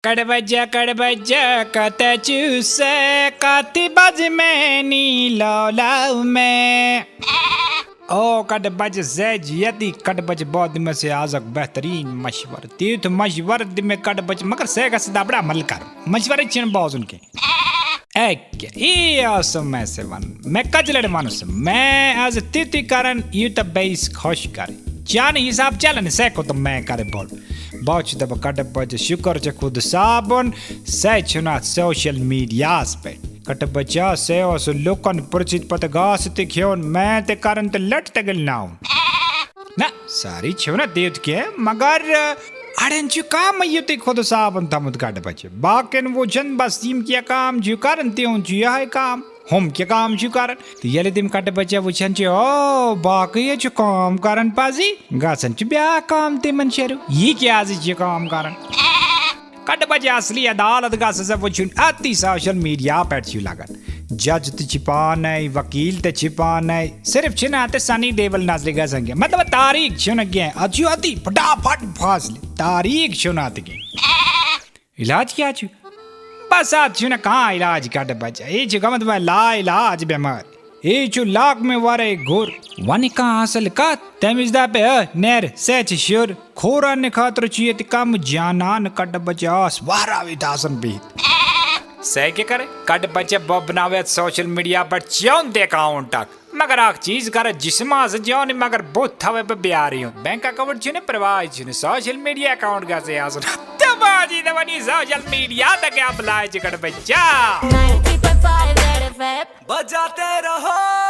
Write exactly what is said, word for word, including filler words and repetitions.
کڑ بجہ، کڑ بجہ، کتہ چُھ سے؟ کتھ بج میں نی لولو میں۔ او کڑ بجہ زیج یتی، کڑ بجہ بعد میں سے آزک بہترین مشورہ۔ تیوتھ مشورہ دِ میں کڑ بجہ، مگر سے گژھِ دبڑا عمل کر۔ مشورہ چھن بوزن کے۔ ایک، ای آسو میں سے ون۔ میں کج لڑ ونس۔ میں از تیوتھ کرن، یوتہ بیس خوش کر۔ چانہ حساب چلن سے کو تو میں کرے بول۔ بہٕ چھُس دَپان، کَٹہٕ بَچہٕ، شُکر چھُ خۄدا صٲبُن، سُہ چھُنہٕ اَتھ social mediaہَس پٮ۪ٹھ۔ کَٹہٕ بَچہٕ، سُہ اوس لُکَن پرٛژھِتھ پَتہٕ گاسہٕ تہِ کھیوٚن، مین تہِ کَرُن تہٕ لَٹہِ تہِ گِلناوُن۔ نہ، سٲری چھِو نہٕ تیُتھ کینٛہہ، مگر، اَڑٮ۪ن چھُ کَمٕے یُتُے خۄدا صٲبُن تھوٚمُت کَٹہٕ بَچہٕ۔ باقیَن وٕچھَن بَس یِم کینٛہہ کٲم چھِ کَران، تِہُنٛد چھُ یِہوٚے کٲم۔ ہُم کیٛاہ کٲم چھِ کران؟ تہٕ ییٚلہِ تِم کَٹہٕ بَچہ وٕچھان چھِ، او، باقٕے حظ چھِ کٲم کران پَزی، گژھان چھِ بیٛاکھ کٲم تِمن شیرو۔ یہِ کیٛازِ چھِ کٲم کران؟ کَٹہٕ بَچہ اصلی عدالت گژھِ سا وٕچھُن، اَتی social media پٮ۪ٹھ چھِ لگان۔ جج تہِ چھِ پانے، وکیل تہِ چھِ پانے، صرف چھِنہٕ اَتہِ سنی دیول نظرِ گژھان کینٛہہ۔ مطلب، تاریخ چھِنہٕ کینٛہہ، اَتھ چھُ اَتی پھٹافٹ فٲصلہٕ، تاریخ چھُنہٕ اَتہِ کینٛہہ۔ علاج کیٛاہ چھُ؟ بس، اَتھ چھُنہٕ کانٛہہ علاج کَٹہٕ بَچہٕ۔ یہِ چھُ گوٚمُت وۄنۍ لا علاج بٮ۪مٲرۍ۔ یہِ چھُ لاگمہٕ ورٲے گُر۔ وۄنۍ کانٛہہ اَصٕل کَتھ؟ تٔمِس دَپہِ، "ہے، نیر، ژےٚ چھِ شُر۔ کھوٗر اَننہٕ خٲطرٕ چھُ ییٚتہِ کَم جانان کَٹہٕ بَچہٕ آس واراوِتھ آسان بِہِتھ۔" ژےٚ کیٛاہ کَرٕ؟ کَٹہٕ بَچہٕ، بہٕ بَناوٕ یَتھ social media پٮ۪ٹھ چیوٚن تہِ account اَکھ۔ مگر اکھ چیز کر، جسم آسہٕ جان، مگر بُتھ تھاوے بہٕ بیارِ ہُنٛد۔ Bank account چھُنہٕ، پرواے چھُنہٕ، social media account گژھے آسُن۔ تہٕ بازی دپان، یہِ social media تہٕ کیٛاہ بلاے چھِ کڑٕ بہٕ چا۔ ninety point five Red F M۔ بجاتے رہو۔